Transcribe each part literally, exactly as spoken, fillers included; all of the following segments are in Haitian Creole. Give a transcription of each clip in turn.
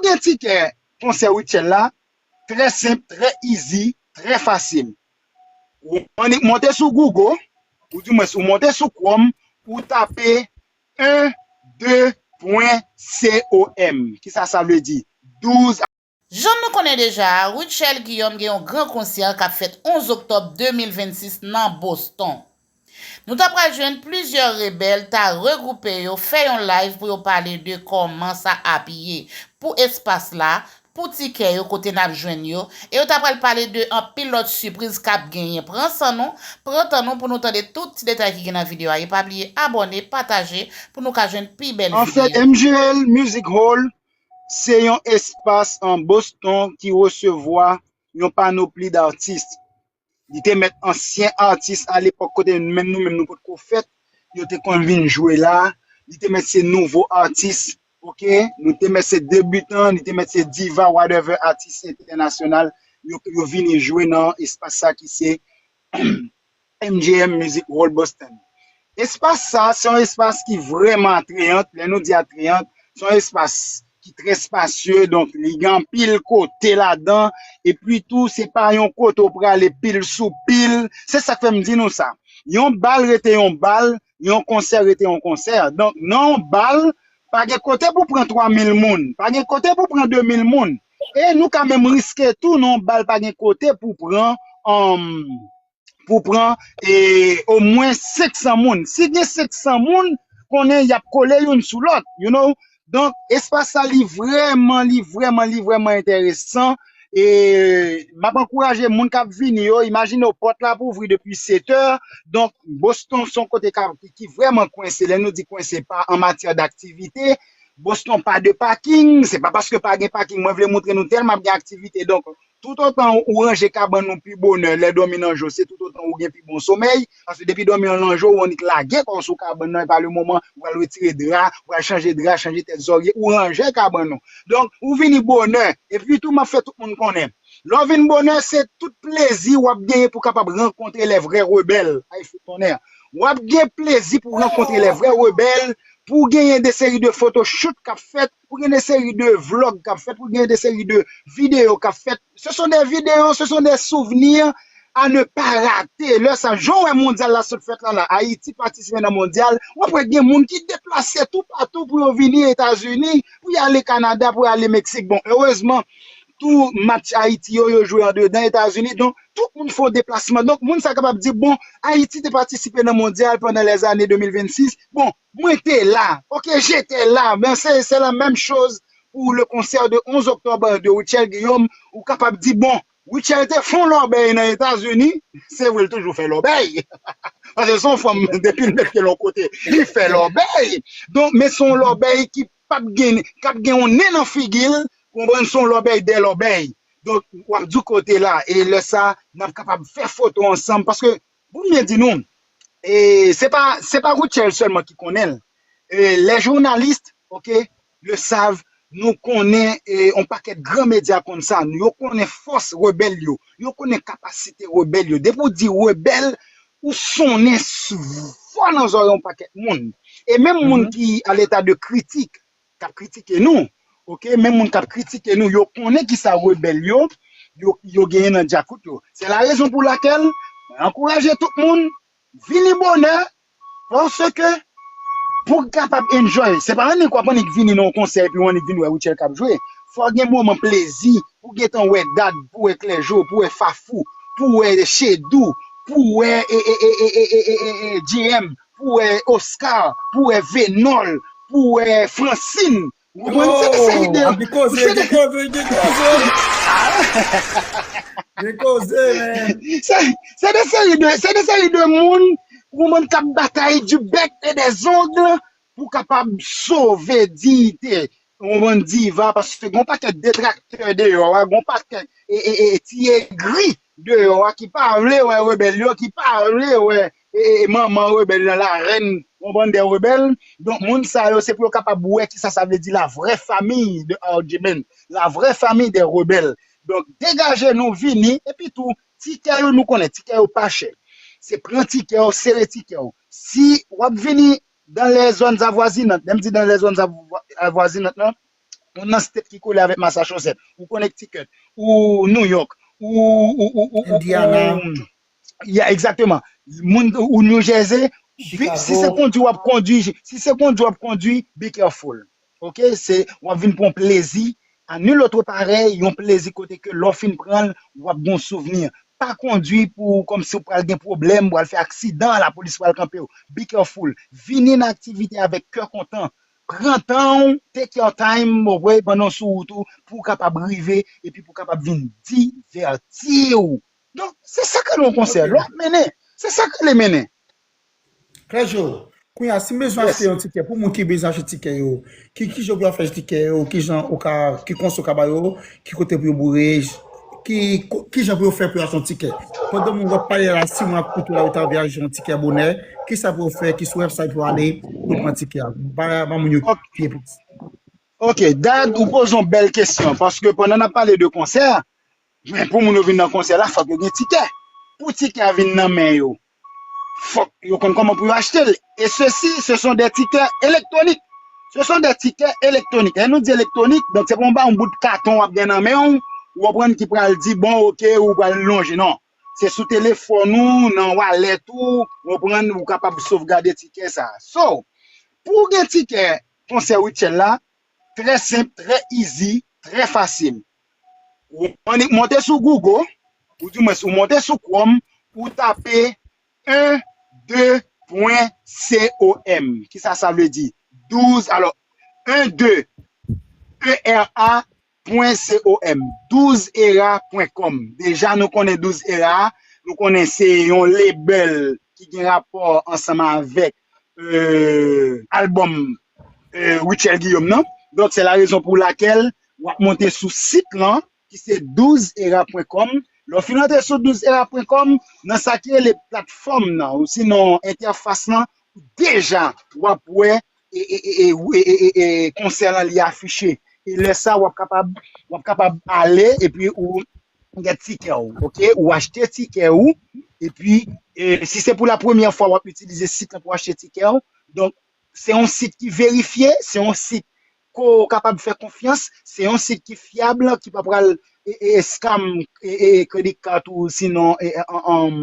gen tikè konsè Rutshelle la, trè senp, trè easy, trè fasil. Ou annik monte sou Google, ou di mwens ou monte sou Chrome, ou tape en de pwen com. Kisa sa vle di? Douz. Jan nou konnen deja, Rutshelle Guillaume gen yon gran konsè k ap fèt onz oktòb de mil vennsis nan Boston. Nou ta pral jwenn plizyè rebèl ta regwoupe yo, fè yon live pou yo pale de kòman sa ap ye pou espas la, pou tikè yo, kote n ap jwenn yo, e yo ta pral pale de anpil lòt sipriz k ap genyen. Pran san nou, pran tan nou pou nou tande tout ti detay ki gen nan videyo a. E pa bliye abòne, pataje pou nou ka jwenn pi bèl videyo. Anfèt, M G L Music Hall se yon espas an Boston ki resevwa yon panopli d'atis. Li te mèt ansyen atis alepòk kote menm nou menm nou potko fèt, yo te konn vin jwe la. Li te mèt se nouvo atis, oke? Nou te mèt se debitan, li te mèt se diva, whatever, atis entènasyonal, yo, yo vini jwe nan espas sa ki se M G M Music Hall Boston. Espas sa se yon espas ki vrèman atrayant. Lè nou di atrayant, se yon espas ki trè spasye, donk li gen anpil kote ladan, epi tou se pa yon kote ou prale pil sou pil. Se sa k fè m di nou sa. Yon bal rete yon bal, yon konsè rete yon konsè. Donk nan yon bal, pa gen kote pou pran twa mil moun, pa gen kote pou pran de mil moun. E nou ka menm riske tou nan yon bal pa gen kote pou pran um, pou pran e, omwen senk san moun. Si gen senk san moun, konnen y ap kole youn sou lòt, you know. Donk, espas sa li vrèman, li vrèman, li vrèman enteresan. E m ap ankouraje moun k ap vini yo, imajine w pòt la ap ouvri depi setè. Donk, Boston se yon kote ka- ki, ki vrèman kwense. Lè nou di kwense pa an matyè daktivite, Boston pa de paking, se pa paske pa gen paking mwen vle montre nou tèlman ap gen aktivite. Donk, toutotan ou ranje kabann ou pi bonè lè dòmi nan jou, se toutotan ou gen pi bon somèy. Paske depi dòmi an nan jou, ou annik lage kò w sou kabann nan, e pa le moman ou al retire dra, ou al chanje dra, chanje tèt zòrye, ou ranje kabann ou. Donk, ou vini bonè, epi tou m ap fè tout moun konnen. Lè w vin bonè, se tout plezi w ap genyen pou w kapab rankontre lè vrè rebèl. Ay fout tonnè. W ap gen plezi pou w rankontre lè vrè rebèl, pou w genyen de seri de photoshoot k ap fèt, pou w gen de seri de vlog k ap fèt, pou w gen de seri de videyo k ap fèt. Ce sont des vidéos, ce sont des souvenirs à ne pas rater. Lè sa, jan w wè mondyal la sot fèt la la, Ayiti patisipe nan mondyal, w ap wè gen moun ki deplase toupatou pou yo vini Etazini, pou y ale Kanada, pou y ale Meksik. Bon, erezman, tou match Ayiti yo, yo jwe andedan Etazini. Donk, tout moun fè yon deplasman. Donk, moun sa kapab di, bon, Ayiti te patisipe nan mondyal pandan lèzane de mil vennsis. Bon, mwen te la. Ok, j'étais là. Men se, c'est la même chose pour le concert de onze octobre de Rutshelle Guillaume. Ou kapab di, bon, Rutshelle te fè yon lòbèy nan Etazini. Se vre, l toujou fè lòbèy. Paske se yon fanm, depi l met pye l yon kote, li fè lòbèy. Donk, men se yon lòbèy ki p ap gen, k ap gen yon nen nan figi l, konprann, se yon lòbèy dè lòbèy. Donk, w ap di kote la, e lè sa, n ap kapab fè foto ansanm, paske, pou m byen di nou, e, se pa, se pa Rutshelle sèlman ki konnen l. E, les journalistes, ok, le savent, nou konnen, e, yon pakèt gran medya konn sa, yo konnen fòs rebèl yo, yo konnen kapasite rebèl yo. Depi w di rebèl, ou sonnen s- fò nan zòrèy yon pakèt moun. E menm moun ki a leta de kritik, k ap kritike nou, ok, menm moun k ap kritike nou, yo konnen kisa rebèl yo, yo, yo genyen nan djakout yo. C'est la raison pour laquelle mwen ankouraje tout moun vini bonè, paske pou w kapab enjoy, se pa annik w ap annik vini nan yon konsè epi w annik vin wè Rutshelle k ap jwe. Fò gen moman plezi, pou w gentan wè Dad, pou w wè Klèjo, pou w wè Fafou, pou w wè Chedou, pou w wè e, e, e, e, e, e, e, e, G M, pou w wè Oscar, pou w wè Venol, pou w wè Francine. Ou konprann? Se de seri de. Gen koze, gen koze, gen koze. Gen koze, men. Se se de seri de, se de seri de moun, ou konprann, k ap batay du bec et des ongles pou kapab sove diyite. Ou konprann, diva, paske gen yon pakèt detraktè deyò a, gen yon pakèt e, e, e, ti egri deyò a ki pa vle wè rebèl yo, ki pa vle wè e, e, manman rebèl lan, la reine, konprann, des rebelles. Donk, moun sa yo, se pou yo kapab wè kisa sa vle di la vraie famille de Argyman, la vraie famille des rebelles. Donk, degaje nou, vini, epi tou, tikè yo, nou konnen, tikè yo pa chè. Se pran tikè w, sere tikè w. Si w ap vini dans les zones avoisinantes, lè m di dans les zones avoisinantes lan, ou nan state ki kole avèk Massachusetts, ou Connecticut, ou New York, ou, ou, ou, ou, ou, Indiana. ou- yeah, exactement. Moun, ou New Jersey, vi- si se Chicago. Kondwi w ap kondwi, si se Kondwi w ap kondwi, be careful. Ok, se w ap vin pran plezi, à nul autre pareil, yon plezi kote ke lè w fin pran l, w ap gon souvni. Pa kondwi pou kòmsi w pral gen pwoblèm, pral fè aksidan, lapolis pral kanpe w. Be careful. Vini nan aktivite avèk kè kontan. Pran tan w, take your time, w wè, pandan w sou wout ou, pou w kapab rive, epi pou w kapab vin divèti w. Donk, se sa k rele yon konsè. Lè w ap mennen, se sa k rele mennen. Claudio, kounye a, si m bezwen achte yon tikè, pou moun ki bezwen achte tikè yo, ki, ki jan pou yo fè tikè yo, ki jan ou ka, ki konsèy ou ka ba yo, ki kote pou yo boure, ki, ki jan pou yo fè pou yo achte yon tikè. Pandan moun w ap pale la, si moun ap koute w la, ou ta vle achte yon tikè bonè, ki sa pou yo fè, ki sou website pou yo ale, pou yo pran tikè a. Ba, ba moun yo Ok. pye pou Ok, Dad, ou poze yon bèl kesyon, paske pandan n ap pale de konsè, men pou moun yo vin nan konsè la, fòk yo gen tikè. Pou tikè a vin nan men yo, fòk yo konn kòman pou yo achte l. E sesi, ce sont des tickets électroniques. Ce sont des tickets électroniques. Lè nou di elektwonik, donk se pa yon ba yon bout katon w ap gen nan men w, ou konprann, ki pral di, bon, ok, ou pral lonje. Non. Se sou telefòn ou, nan wallet ou, ou konprann, ou kapab sovgade tikè sa. So, pou w gen tikè konsè Rutshelle la, trè senp, trè easy, trè fasil. Ou annik monte sou Google, ou di mwens ou monte sou Chrome, ou tape un deux point com. Kisa sa vle di? Douz, alò, un deux, E R A point com, douz era point com. Deja nou konnen douz era, nou konnen se yon label ki gen rapò ansanm avèk euh, albòm euh, Rutshelle Guillaume nan. Donk, se la rezon pou lakèl w ap monte sou sit lan, ki se douz era point com. Lè w fin antre sou douz era point com, nan sa ki rele platfòm nan, ou sinon entèfas lan, deja w ap wè e, e, e, e, e, e, e, konsè lan li afiche. E lè sa, w ap kapab, w ap kapab ale epi ou gen tikè w, ok? Ou achte tikè w, epi e, si se pou la premyè fwa w ap itilize sit lan pou achte tikè w, donk se yon sit ki verifye, se yon sit ke w kapab fè konfyans, se yon sit ki fyab, ki pa pral e, e, scam e, e, credit card ou sinon e, e, an, an,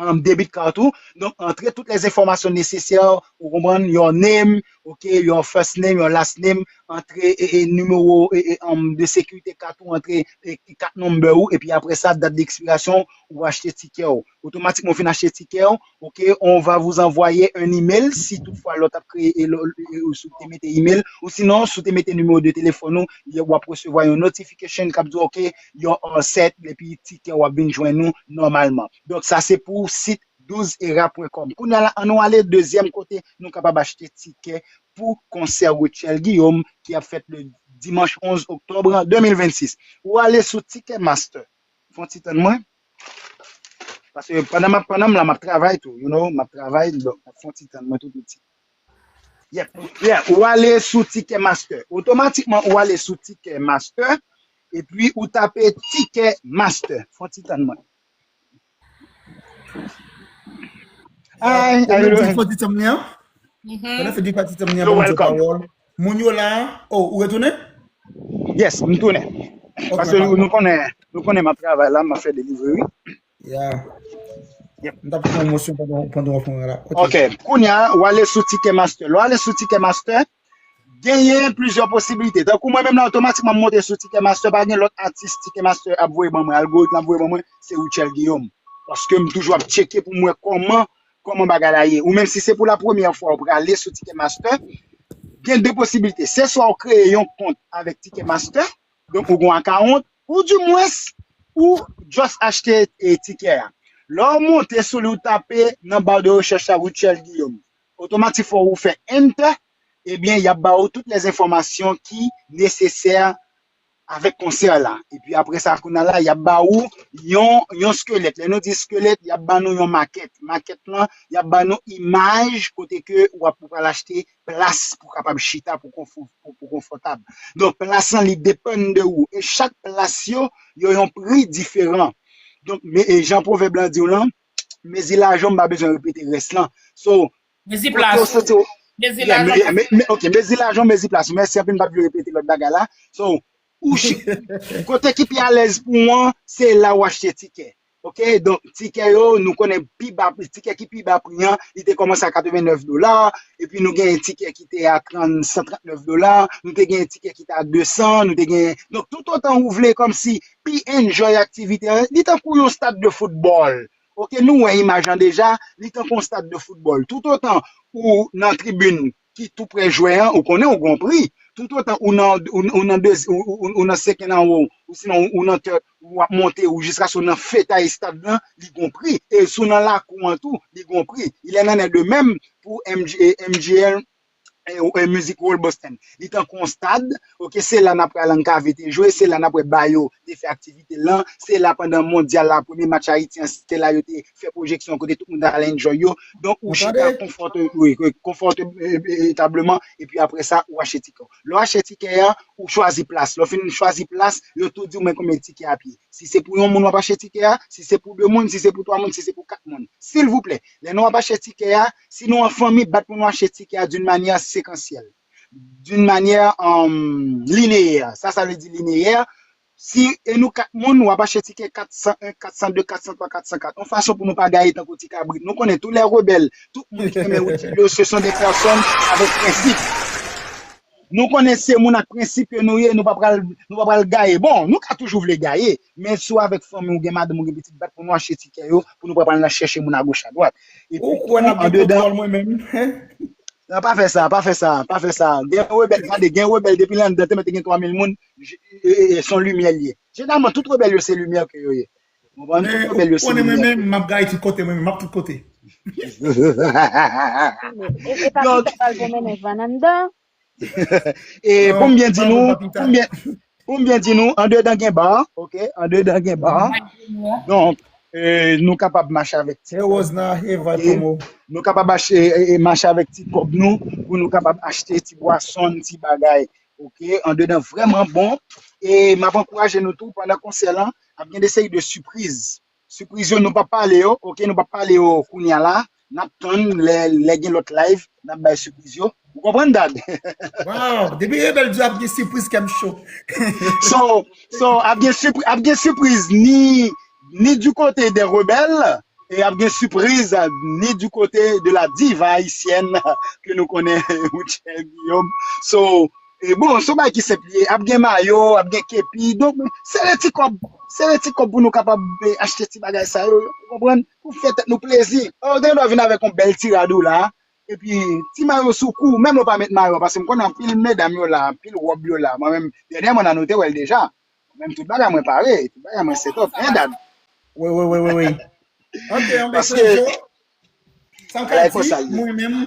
an debit card ou. Donk, antre tout les informations nécessaires, ou konprann, your name, ok, your first name, your last name, antre e, e, nimewo e, e, um, de sekirite kat ou, antre e, e, kat number ou, epi apre sa, dat dekspirasyon ou achte tikè w. Otomatikman, ou fin achte tikè w, ok, on va vous envoyer un email si toutfwa lè w t ap kreye, e, lè, e, ou si w te mete email, ou sinon, si w te mete nimewo de telefòn ou, w ap resevwa yon notification k ap di w, ok, you're all set, epi tikè w ap vin jwenn ou nòmalman. Donk, sa se pou sit douz era point com. Kounye a la, ann nou ale dezyèm kote nou kapab achte tikè pou konsè Rutshelle Guillaume ki ap fèt le dimanch onz oktòb de mil vennsis. Ou ale sou Ticketmaster. Fè yon ti tann mwen. Paske pandan m ap, pandan m la, m ap travay tou, you know, m ap travay, donk, fè yon ti tann mwen tou piti. Yep. Yeah, ou ale sou Ticketmaster. Otomatikman, ou ale sou Ticketmaster, epi ou tape Ticketmaster. Fè yon ti tann mwen. Ay, Ou menm di fò ti tanm li an? Pandan fè di fò ti tanm li an, You're ban m di welcome. Pawòl. Moun yo la, oh, ou retounen? Yes, m tounen. Ok, Paske papa. nou konnen, nou konnen m ap travay la, m ap fè delivery. Yeah. Yep. M t ap pran emosyon pandan, pandan w ap pran la. Ok. Ok, kounye a, ou ale sou Ticketmaster. Lè w ale sou Ticketmaster, genyen plizyè posibilite. Tankou mwen menm la, otomatikman m monte sou Ticketmaster, pa gen lòt atis Ticketmaster ap voye ban mwen, algoritm ap voye ban mwen, se Rutshelle Guillaume. Paske m toujou ap tcheke pou m wè kòman, kòman bagay la ye. Ou menm si se pou la premyè fwa ou prale sou Ticketmaster, gen de posibilite. Se swa ou kreye yon kont avèk Ticketmaster, donk ou gen yon account, ou di mwens, ou just achte e, tikè a. Lè w monte sou li, ou tape nan ba de rechèch la Rutshelle Guillaume. Otomatik fò ou fè enter, ebyen, y ap ba ou tout les enfòmasyon ki nesesè avèk konsè la. Epi apre sa, kounye a la, y ap ba ou yon, yon skelèt. Lè nou di skelèt, y ap ba nou yon makèt. Makèt lan, y ap ba nou imaj kote ke w ap, ou pral achte plas pou kapab chita, pou konfò-, pou, pou konfòtab. Donk, plas lan, li depann de ou. E chak plas yo, yo yon pri diferan. Donk, men, e jan pwovèb lan di w lan, mezi lajan, m pa bezwen repete rès lan. So, Mezi kote w plas. santi w, Mezi Yeah, lajan. me, me, me, ok, mezi lajan, mezi plas. Mèsi anpil, m pa vle repete lòt bagay la. So, ou chi- kote ki pi alèz pou ou an, se la ou achte tikè. Ok, donk tikè yo, nou konnen pi ba, tikè ki pi ba pri an, li te kòmanse a katrevennnèf dola, epi nou gen tikè ki te a trant, san trantnèf dola, nou te gen tikè ki te a desan, nou te gen, donk tout otan ou vle kòmsi pi enjoy aktivite an, li tankou yon stad de foutbòl. Ok, nou wè imaj lan deja, li tankou yon stad de foutbòl. Tout otan ou nan tribin ki tou prè jwè an, ou konnen ou gon pri. Tout otan ou nan ou, ou nan de, ou, ou, ou nan senkenn anwo, ou sinon ou nan tèt, ou ap monte, ou jiskaske ou nan fetay stad lan, li gon pri. E si w nan lakou an tou, li gon pri. Il en est de même pou M G, M G L, e, e Music Hall Boston. Li tankou yon stad, ok, se la n ap pral an kave te jwe, se la n ap wè ba yo te fè aktivite lan, se la pandan mondyal la, premye match Ayiti an, se la yo te fè pwojeksyon kote tout moun t al enjoy yo. Donk, ou chita konfòte, wi, wi, konfòtetableman, epi apre sa, ou achte tikè w. Lè w achte tikè a, ou chwazi plas. Lè w fin chwazi plas, yo tou di w men konbyen tikè a ap ye. Si se pou yon moun w ap achte tikè a, si se pou de moun, si se pou twa moun, si se pou kat moun. Silvouplè, lè nou ap achte tikè a, si nou an fanmi, bat pou nou achte tikè a d'une manière séquentielle, d'une manière um, linéaire. Sa, sa vle di linéaire. Si e nou kat moun, w ap achte tikè kat san en, kat san de, kat san twa, kat san kat. Yon fason pou nou pa gaye tankou ti kabrit. Nou konnen tou lè rebèl, tout moun ki renmen Woodjay yo, ce sont des personnes avec principe. Nou konnen se moun ak prensip ke nou ye, nou pa pral nou pa pral gaye. Bon, nou ka toujou vle gaye, men si w avèk fanmi w, gen madanm ou, gen pitit, bat pou nou achte tikè yo, pou nou pa pral nan chèche moun agoch adwat. Epi tou, andedan, mwen menm. Non, pa fè sa, pa fè sa, pa fè sa. Gen rebèl, gade, gen rebèl depi l anndan, te mèt gen twa mil moun, se yon limyè l ye. Jeneralman, tout rebèl yo se limyè ke yo ye. Ou konprann? Tout rebèl yo se limyè. Mwen menm, m ap gaye tout kote, mwen menm, m ap tout kote. E pa pita l pou mennen vann anndan. E pou m byen di nou, pou m byen, pou m byen di nou, andedan gen ba, ok? Andedan gen ba. Donk, e, nou kapab mache avèk ti kòb. Nou kapab achte, e, e, mache avèk ti kòb nou, pou nou kapab achte ti bwason, ti bagay. Ok, andedan vrèman bon. E m ap ankouraje nou tou pandan konsè lan, ap gen de seri de sipriz. Sipriz yo, nou p ap pale yo, ok, nou p ap pale yo kounye a la. N ap tann lè, lè gen lòt live, n ap bay sipriz yo. Ou konprann, Dad? Wow, depi Rebèl di ap gen sipriz, kè m cho. So, so ap gen sipriz, ap gen sipriz ni, ni du côté des rebelles, e ap gen sipriz ni du côté de la diva haïtienne ke nou konnen, Rutshelle Guillaume. So, e bon, se yon bagay ki senp li ye. Ap gen mayo, ap gen kepi. Donk, sere ti kòb, sere ti kòb pou nou kapab, e, achte ti bagay sa yo, ou konprann? Pou fè tèt nou plezi. Ou te dwe vin avèk yon bèl ti rad ou la, epi ti mayo sou kou, menm lè w pa met mayo, paske m konnen anpil medam yo la, anpil wòb yo la. Mwen menm, dènyèman, nan nou te wè l deja. Mwen menm, tout bagay mwen pare, tout bagay mwen set up. Hein, Dad? Wi, wi, wi, wi, wi. Ok, anben, Sergio, sa m ka di, mwen menm,